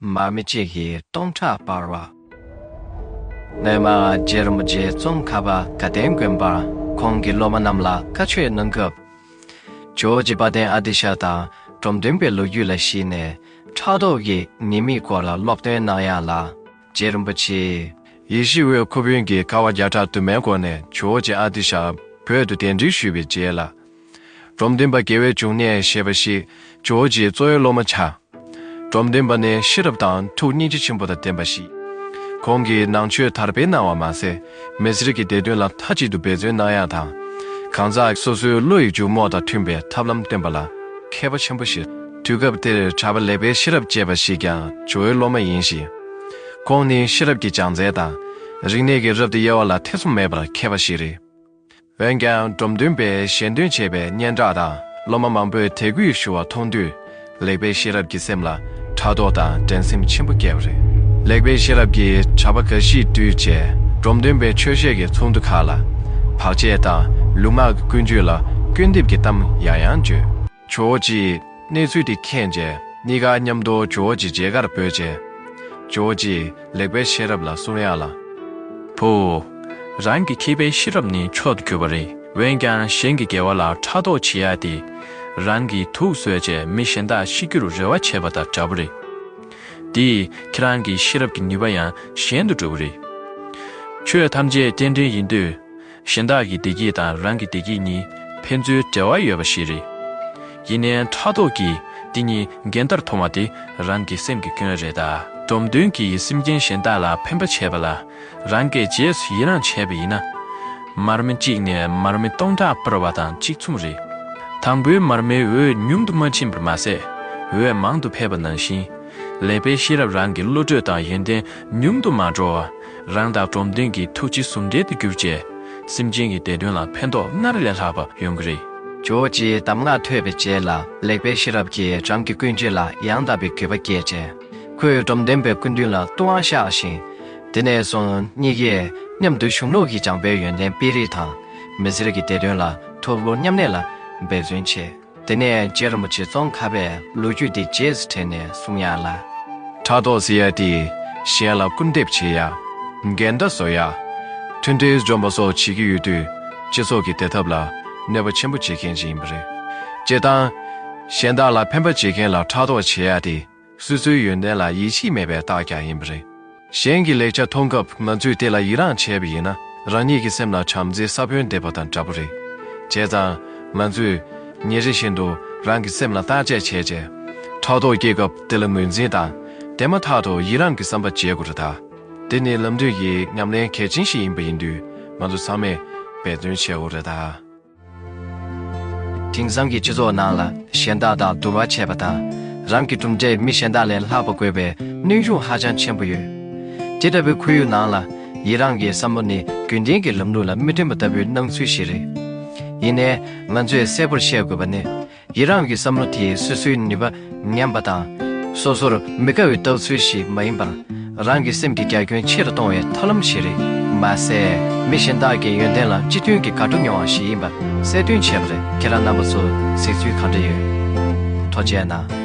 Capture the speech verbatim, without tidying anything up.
མར་མེ་གཅིག་གིས་སྟོང་ཕྲག་སྤར་བ། སྔོན་མ་རྗེ་རིན་པོ་ཆེ་ཙོང་ཁ་པ་དགའ་ལྡན་དགོན་པར་ཁོང་གི་སློབ་མ་རྣམས་ལ་བཀའ་ཆོས་གནང་སྐབས། ཇོ་བོ་རྗེ་དཔལ་ལྡན་ཨ་ཏི་ཤ་དང་འབྲོམ་སྟོན་པའི་ལོ་རྒྱུས་ལ་གཞིགས་ནས་ཕྲག་དོག་གི་ཉེས་དམིགས་སྐོར་ལ་སློབ་སྟོན་གནང་ཡག་ལ། རྗེ་རིན་པོ་ཆེས། ཡེ་ཤེས་འོད་ཁུ་དབོན་གྱིས་དཀའ་བ་བརྒྱ་ཕྲག་དུ་མའི་སྒོ་ནས་ཇོ་བོ་རྗེ་ཨ་ཏི་ཤ་བོད་དུ་གདན་འདྲེན་ཞུས་པའི་རྗེས་ལ། འབྲོམ་སྟོན་པ་དགེ་བའི་འབྱུང་གནས་ཞེས་པ་ཞིག་ཇོ་བོ་རྗེའི་གཙོ་བོའི་སློབ་མ་ཆགས། འབྲོམ་སྟོན་པ་ནི་ཤེས་རབ་དང་ཐུགས་སྙིང་རྗེ་ཆེན་པོ་དང་ལྡན་པ་ཞིག་ཁོང་གིས་ནང་ཆོས་དར་སྤེལ་གནང་བ་མ་ཟད། མི་སེར་གྱི་བདེ་དོན་ལ་མཐའ་གཅིག་ཏུ་འབད་བརྩོན་གནང་ཡག་དང་། གང་ཟག་སོ་སོའི་བློ་ཡི་འཇུག་ངོགས་དང་མཐུན་པའི་ཐབས་ལམ་སྟོན་པ་ལ་མཁས་པ་ཆེན་པོ་ཞིག་དུས་སྐབས་དེར་གྲྭ་པ་ལེགས་པའི་ཤེས་རབ་ཅེས་པ་ཞིག་ཀྱང་ཇོ་བོའི་སློབ་མ་ཡིན་ཞིང་། ཁོང་ནི་ཤེས་རབ་ཀྱི་སྦྱང་ཚན་དང་། རིག་གནས་ཀྱི་རབ་ཏུ་དབྱེ་བ་ལ་ཐེ་ཚོམ་མེད་པར་མཁས་པ་ཞིག་རེད། འོན་ཀྱང་འབྲོམ་སྟོན་པས་ཞལ་འདོན་བྱས་པའི་སྙན་གྲགས་དང་སློབ་མ་མང་པོས་དད་གུས་ཞུ་བ་མཐོང་དུས། ལེགས་པའི་ཤེས་རབ་ཀྱི་སེམས་ལ་ཕྲག་དོག་དང་འགྲན་སེམས་ཆེན་པོ་སྐྱེས་པ་རེད། ལེགས་པའི་ཤེས་རབ་ཀྱིས་གྲྭ་པ་འགའ་ཞིག་བཏུལ་རྗེས་འབྲོམ་སྟོན་པའི་ཆོས་བཤད་ཀྱི་ཚོགས་འདུ་ཁག་ལ་བག་ཆད་དང་ལུས་ངག་གི་ཀུན་སྤྱོད་ལ་སྐུར་འདེབས་ཀྱི་གཏམ་ཡང་ཡང་བརྗོད། ཇོ་བོ་རྗེས་གནས་ཚུལ་དེ་མཁྱེན་རྗེས་གཉིས་ཀ་མཉམ་དུ་ཇོ་བོ་རྗེ་མཇལ་ཁར་བོས་རྗེས། ཇོ་བོ་རྗེས་ལེགས་པའི་ཤེས་རབ་ལ་གསུང་ཡག་ལ། བུ། རང་གི་མཁས་པའི་ཤེས་རབ་ནི་མཆོག་ཏུ་གྱུར་པ་རེད། འོན་ཀྱང་གཞན་གྱི་དགེ་བ་ལ་ཕྲག་དོག་བྱེད་ཡག་དེ། རང་གི་དུག་ཟོས་རྗེས་མི་གཞན་དག་ཤི་རྒྱུར་རེ་བ་བྱེད་པ་དང་འདྲ་པོ་རེད། དེས་ཁྱེད་རང་གི་ཤེས་རབ་ཀྱི་ནུས་པ་ཡང་ཞན་དུ་འགྲོ་གི་རེད། ཆོས་ཐམས་ཅད་རྟེན་འབྲེལ་ཡིན་དུས། གཞན་དག་གི་བདེ་སྐྱིད་དང་རང་གི་བདེ་སྐྱིད་གཉིས་ཕན་ཚུན་འབྲེལ་བ་ཡོད་པ་ཞིག་རེད། ཡིན་ནའི་ཕྲག་དོག་གིས་དེ་གཉིས་འགལ་ཟླར་མཐོང་བ་དེ་རང་གི་སེམས་ཀྱི་སྐྱོན་རེད་ད། འབྲོམ་སྟོན་གྱིས་སེམས་ཅན་གཞན་དག་ལ་ཕན་པ་བྱས་པ་ལ་རང་གིས་རྗེས་སུ་ཡི་རང་བྱས་པ་ཡིན་ན། མར་མེ་གཅིག་ནས་མར་མེ་སྟོང་ཕྲག་སྤར་བ་དང་གཅིག་མཚུངས་རེད། དང་པོའི་མར་མེའི་འོད་ཉུང་དུ་མ་ཕྱིན་པར་མ་ཟད། འོད་མང་དུ་འཕེལ་བ་ནང་བཞིན། ལེགས་པའི་ཤེས་རབ་རང་གི་བློ་གྲོས་དང་ཡོན་ཏན་ཉུང་དུ་མ་འགྲོ་བར། རང་དང་འབྲོམ་སྟོན་གྱི་ཐུགས་རྗེ་ཟུང་འབྲེལ་དུ་གྱུར་རྗེས། སེམས་ཅན་གྱི་བདེ་དོན་ལ་ཕན་ཐོགས་སྔར་ལས་ལྷག་པ་ཡོང་གི་རེད། ཇོ་བོ་རྗེའི་གདམས་ངག་ཐོས་པའི་རྗེས་ལ་ལེགས་པའི་ཤེས་རབ་ཀྱིས་རང་གི་ཀུན་སྤྱོད་ལ་ཡང་དག་པའི་འགྱོད་པ་སྐྱེས་རྗེས། ཁོས་འབྲོམ་སྟོན་པའི་སྐུ་མདུན་ལ་བཏུང་བ་བཤགས་ཤིང་། དེ་ནས་བཟུང་གཉིས་ཀས་མཉམ་དུ་གཞུང་ལུགས་ཀྱི་སྦྱངས་པའི་ཡོན་ཏན་སྤེལ་རེས་དང་། མི་སེར་གྱི་བདེ་དོན་ལ་ཐུགས་ཁུར་མཉམ་གནས་ལ་འབད་བརྩོན་བྱས། དེ་ནས་རྗེ་རིན་པོ་ཆེ་ཙོང་ཁ་པས་ལོ་རྒྱུས་འདི་རྗེས་སུ་དྲན་ནས་གསུང་ཡག་ལ། ཕྲག་དོག་ཟེར་ཡག་དེ་གཞན་ལ་སྐུར་འདེབས་བྱེད་ཡག་འགལ་ཟླ་བཟོ་ཡག་མཐུན་སྒྲིལ་འཇོམས་པ་སོགས་བྱེད་ཀྱི་ཡོད་དུས་སྤྱི་ཚོགས་ཀྱི་བདེ་ཐབས་ལ་གནོད་པ་ཆེན་པོ་བྱེད་མཁན་ཞིག་ཡིན་པ་རེད། སྤྱིར་བཏང་། གཞན་དག་ལ་ཕན་པ་བྱེད་མཁན་ལ་ཕྲག་དོག་བྱེད་ཡག་དེ། སོ་སོའི་ཡོན་ཏན་ལ་ཡིད་ཆེས་མེད་པའི་རྟགས་ཀྱང་ཡིན་པ་རེད། གཞན་གྱི་ལེགས་ཆ་མཐོང་སྐབས་ང་ཚོས་དེ་ལ་ཡི་རངས་བྱས་པ་ཡིན་ན་རང་ཉིད་ཀྱི་སེམས་ལ་བྱམས་བརྩེའི་ས་བོན་འདེབས་པ་དང་འདྲ་པོ་རེད། བྱས་ཙང་། ང་ཚོས་ཉིན་རེ་བཞིན་དུ་རང་གི་སེམས་ལ་བརྟག་དཔྱད་བྱས་རྗེས། ཕྲག་དོག་སྐྱེས་སྐབས་དེ་ལ་ངོས་འཛིན་དང་། དེ་མ་ཐག་ཏུ་ཡི་རངས་ཀྱི་བསམ་པ་བརྗེ་དགོས་རེད་ད། དེ་ནི་ལམ་དུས་ཀྱི་ཉམས་ལེན་གལ་ཆེན་ཞིག་ཡིན་པ་ཡིན་དུས་ང་ཚོ་ཚང་མས་འབད་བརྩོན་བྱེད་དགོས་རེད་ད། དེང་སང་གི་སྤྱི་ཚོགས་ནང་ལ་གཞན་དག་དང་བསྡུར་བ་བྱས་པ་དང་། རང་གི་གྲུབ་འབྲས་མི་གཞན་དག་ལས་ལྷག་པ་དགོས་པའི་གནོན་ཤུགས་ཧ་ཅང་ཆེན་པོ་ཡོད། དེ་ལྟ་བུའི་ཁོར་ཡུག་ནང་ལ་ཡི་རངས་ཀྱི་བསམ་བློ་ནི་རྒྱུན་ལྡན་གྱི་ལམ་ལུགས་ལ་མི་མཐུན་པ་ལྟ་བུའི་སྣང་ཚུལ་ཞིག་རེད། ཡིན་ནའི་ང་ཚོས་གསལ་པོར་བཤད་དགོས་པ་ནི། ཡི་རངས་ཀྱི་བསམ་བློ་དེས་སོ་སོའི་ནུས་པ་ཉམས་པ་དང་། སོ་སོར་མི་དགའ་བའི་ལྟ་ཚུལ་ཞིག་མ་ཡིན་པར། རང་གི་སེམས་ཀྱི་རྒྱ་ཁྱོན་ཆེ་རུ་གཏོང་བའི་ཐབས་ལམ་ཞིག་རེད། མ་ཟད། མི་གཞན་དག་གི་ཡོན་ཏན་ལ་སྤྱི་མཐུན་གྱི་དགའ་སྤྲོ་མྱོང་བ་ཞིག་ཡིན་པ་གསལ་སྟོན་བྱས་པ་རེད། ཁྱེད་རང་རྣམ་པ་ཚོར་གཟིགས་ཚུལ་གང་འདྲ་ཡོད། ཐུགས་རྗེ་གནང་།